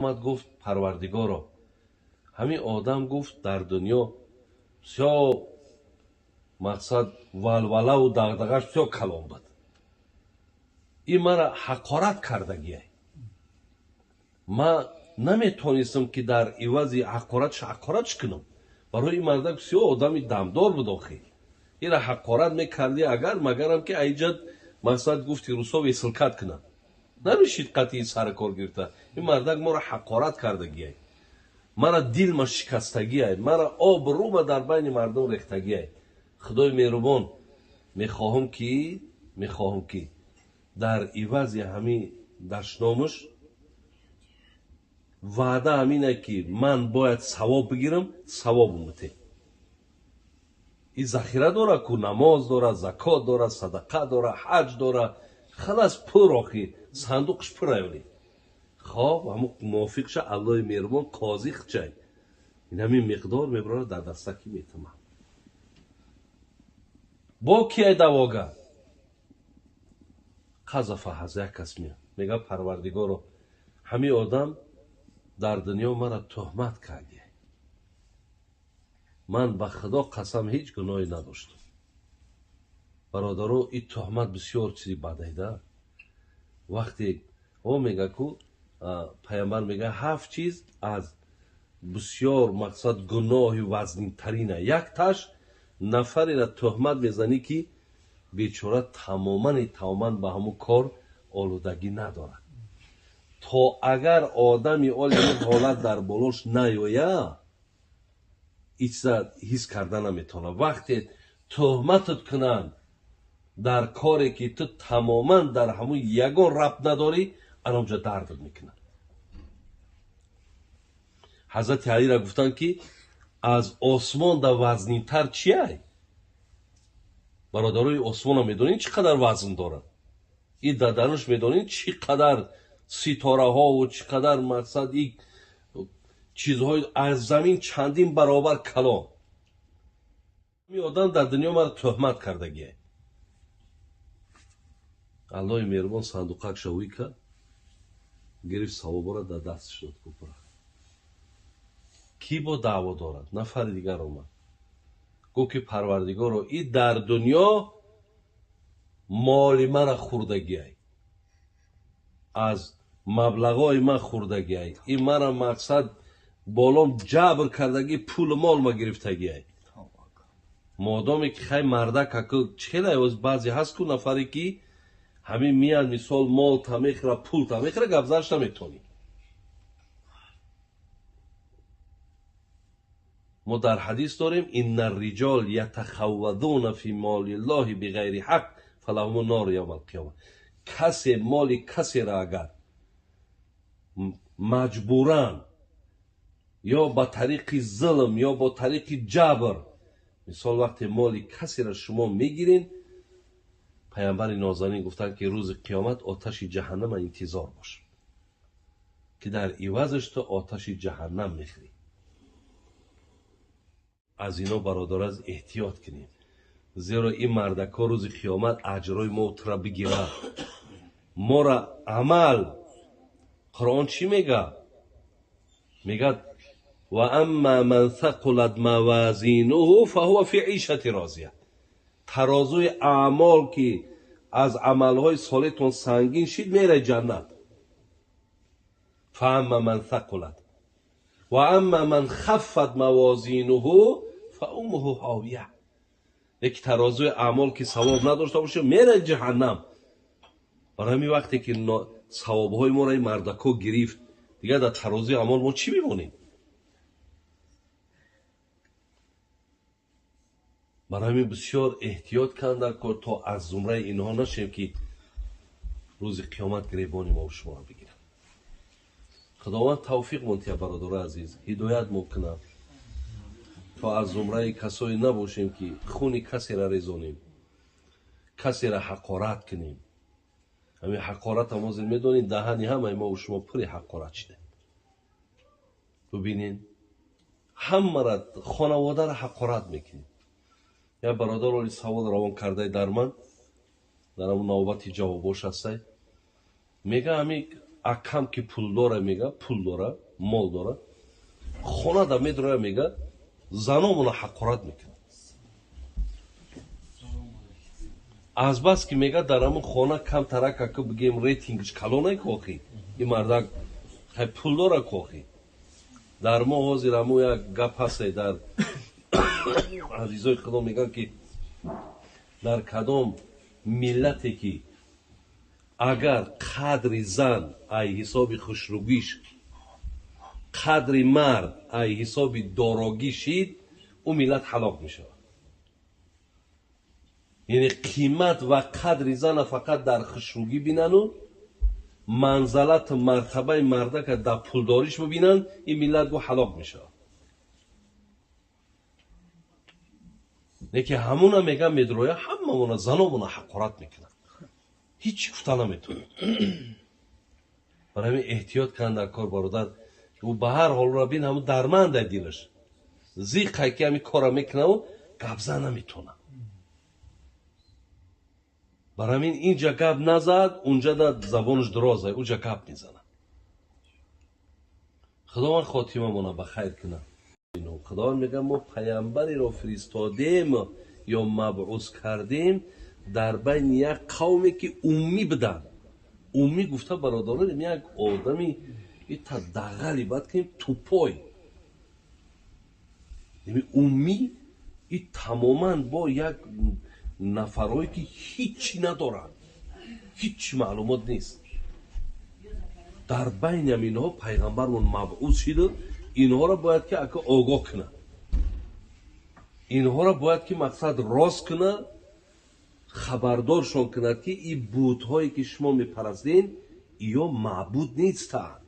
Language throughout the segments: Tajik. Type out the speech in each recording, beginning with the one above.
Омад, гуфт: «Парвардигоро, ҳамин одам, гуфт, дар дунё бисёр мақсад валвалаву дағдағаш бисёр калон буд. Ин мара ҳақорат кардагиай. Ман наметонистам, ки дар ивази ҳақоратш ҳақоратш кунам. Барои ин мардак бисёр одами дамдор буд. Охи ира ҳақорат мекарди, агар магарам ки айҷад, мақсад, гуфти русо, веселкат кунам, намешид. Қатъи сари кор гирифта, ин мардак моро ҳақорат кардагиай, мара дилма шикастагиай, мара обрӯма дар байни мардум рехтагиай. Худои меҳрубон, мехоҳам, ки дар ивази ҳамин дашномуш, ваъда ҳамине, ки ман бояд савоб бигирам, савобум бите. И захира дора ку, намоз дора, закот дора, садақа дора, ҳаҷ дора, халас, пур, охи сандуқш пур аёли. Хоб, ҳамун мувофиқша Аллоҳи меҳрубон қозӣ хчай, ин ҳамин миқдор мебарора, дар дастаки метамам. Бо кияй даъвогар? Қазафа ҳаз як кас меяд, мега: «Парвардигоро, ҳамин одам дар дунё мара туҳмат кардия. Ман ба Худо қасам, ҳеҷ гуноҳе надоштам». Бародаро, ин туҳмат бисёр чизи бадайда. Вақте о мега ку, пайғамбар мега, ҳафт чиз аз бисёр, мақсад, гуноҳи вазнинтарина. Якташ нафареро туҳмат мезанӣ, ки бечора тамомани тамоман ба ҳамун кор олудагӣ надорад. То агар одами оли ҳолат дар болош наёя, ин чиза ҳис карда наметавонад. Вақте туҳматат кунанд дар коре, ки ту тамоман дар ҳамун ягон рабт надорӣ, анонҷо дардат мекунад. Ҳазрати Алиро гуфтанд, ки аз осмон да вазнинтар чиай? Бародарои, осмона медонед, чӣ қадар вазн дорад? И дадануш медонед, чӣ қадар ситораҳову чӣ қадар, мақсад, и чизҳои аз замин чандин баробар калон. Ин одам дар дунё маро туҳмат кардагие. Аллоҳи меҳрубон сандуқакша ӯй кард, гирифт, савобора дар дасташ дод. Гуфт: «Кӣ бо даъво дорад?» Нафари дигар омад, гуфт, ки: «Парвардигоро, и дар дунё моли мара хӯрдагиай, аз маблағҳои ман хӯрдагиай, и мара, мақсад, болом ҷабр кардагӣ, пулу мол ма гирифтагиай». Модоме ки хай мардак аку чхелай, оз баъзе ҳаст ку нафаре, ки ҳамин мияд, мисол, мол та мехӯра, пул та мехӯра, гап занаш наметонӣ. Мо дар ҳадис дорем: إن الرجال يتخوضون في مال الله بغير حق فلهم النار يوم القيامة. Касе моли касеро агар маҷбуран ё ба тариқи зулм, ё бо тариқи ҷабр, мисол, вақте моли касеро шумо мегирен, пайғамбари нозанин гуфтанд, ки рӯзи қиёмат оташи ҷаҳаннама интизор бош, ки дар ивазаш ту оташи ҷаҳаннам мехӯрӣ. Аз ино, бародар, аз эҳтиёт кунем, зеро ин мардакҳо рӯзи қиёмат аҷрои мо тура бигирад. Мора амал, Қуръон чӣ мега? Мегӯяд: وأما من ثقلت موازينه فهو في عيشة راضية. Тарозуи аъмол ки аз амалҳои солеҳтон сангин шид, мерай ҷаннат. فأما من ثقلت وأما من خفت موازينه فأمه هاوية. Леки тарозуи аъмол ки савоб надошта боша, мерай ҷаҳаннам. Барои ҳамин, вақте ки савобҳои моро ин мардакҳо гирифт, дигар дар тарозуи аъмол мо чӣ мемонем? Барои ҳамин бисёр эҳтиёт кунанд дар кор, то аз зумраи инҳо нашем, ки рӯзи қиёмат гиребони мо шуморо бигирад. Худованд тавфиқ монтия, бародари азиз, ҳидоят мо кунад, то аз зумраи касое набошем, ки хуни касеро резонем, касеро ҳақорат кунем. Ҳамин ҳақорат ҳозир медонед, даҳани ҳамаи мо шумо пури ҳақорат шуда. Бубинед, ҳамара хонаводаро ҳақорат мекунем. Як бародар оли савол равон кардаи дар ман, дар ҳамун навбати ҷавобош ҳастай, мега ҳами Акам ки пул дора, мега, пул дора, мол дора, хона да медроя, мега, заномона ҳақорат мекунад. Аз бас ки, мега, дар ҳамун хона камтарак, ака, бигем, рейтингш калонай кохи, ин мардак хай пул дора кохи. Дар мо ҳозир ҳамун як гап ҳасте, дар азизои худо мегӯянд, ки дар кадом миллате ки агар қадри зан ай ҳисоби хушругиш, қадри мард ай ҳисоби дорогӣ шид, ӯ миллат ҳалок мешавад. Яъне қимат ва қадри зана фақат дар хушругӣ бинану манзалату мартабаи мардака дар пулдориш бибинанд, ин миллат гу ҳалок мешавад. Лекин ҳамуна, мега, медроя, ҳамамона, заномона ҳақорат мекунад, ҳеҷ гуфта наметавонад. Барои ҳамин эҳтиёт кунанд дар кор, бародар. Ӯ ба ҳар ҳолро бин, ҳамун дарманда дилаш зиқай, ки ҳамин кора мекунаву гапзан наметавонад. Барои ҳамин инҷа гап назад, унҷа да забонаш дарозай, уҷа гап мезанад. Худованд хотимамона ба хайр кунад. Худованд мегӯяд: мо паямбареро фиристодем ё мабъус кардем дар байни як қавме ки уммӣ буданд. Уммӣ гуфта, бародарон, як одами ита дағали бад кунем, тупой. Уммӣ и тамоман бо як нафарҳое ки ҳичи надоранд, ҳичи маълумот нест. Дар байни ҳаминҳо пайғамбармон мабъус шиду инҳоро бояд ки ака огоҳ кунад, инҳоро бояд ки мақсад рост кунад, хабардоршон кунад, ки ин бутҳое ки шумо мепарастед, ё маъбуд нестанд.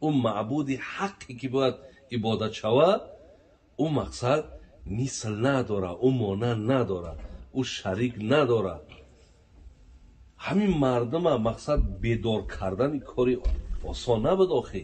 Ӯ маъбуди ҳаққе ки бояд ибодат шавад, ӯ мақсад мисл надорад, ӯ монанд надорад, ӯ шарик надорад. Ҳамин мардума мақсад бедор кардани кори осон набуд охи.